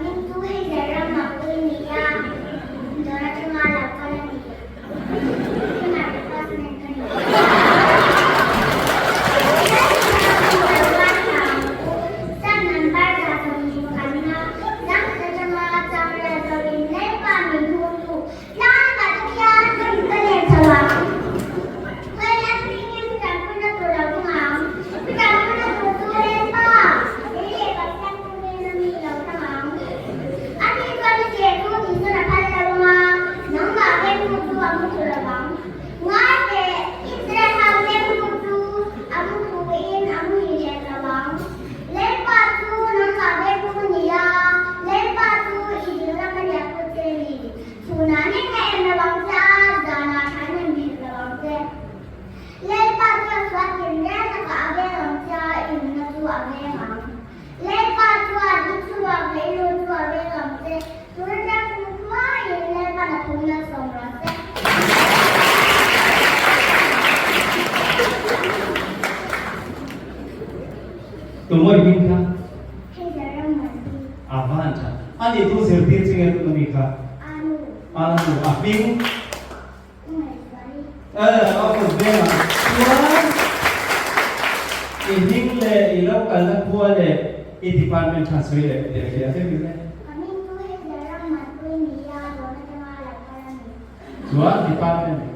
Hming chu hei zel ram mak pui ni a, dawr atanga lo kal a ni. Tunah department ka ni. Sam number 21na, zangkhat atanga changrial zoin Lalpa min hung tu Tlangah te khian ka mit ka len chho ang. Khawi a hmingin tanpuina tur lo hmang ang. I tanpuina tur chu Lalpa, lei leh Pathian chu nen a mi lo hmang ang. A ni chuan i che chu tih chuan a phal lo ang a, nangmah vengtu chu a mu thlu lo ang. Ngai teh, Israel ho vengtu chu a mu thuin a muhil hek lo ang. Lalpa chu nangmah vengtu a ni a, Lalpa chu i dinglam a riah pawh che a ni. Chhunah nen ka em lo ang che a, zanah tha in em hek lo ang che. Lalpa chuan sual tinreng lakah a veng ang che a, i nunna chu a veng ang. Lalpa chuan i chhuak leh i lu chu a veng ang che, tun atang kum hmain Lalpa'n a thum malsawm rawh se. Tumawi hming kha? Hei Zaram Manpi. A va han tha. A nih tu zirtir chu nge tuna mi kha? Anu. Anu. A hming? U Ngaihzuali. Eh, a kut veng ah chuan i hming leh i lo kalna khua leh i department tha sawi leh der khi a fem in le. Ka hming chu hei Zaram Manpui ni a, dawn atanga lo kal a ni. Chuan department.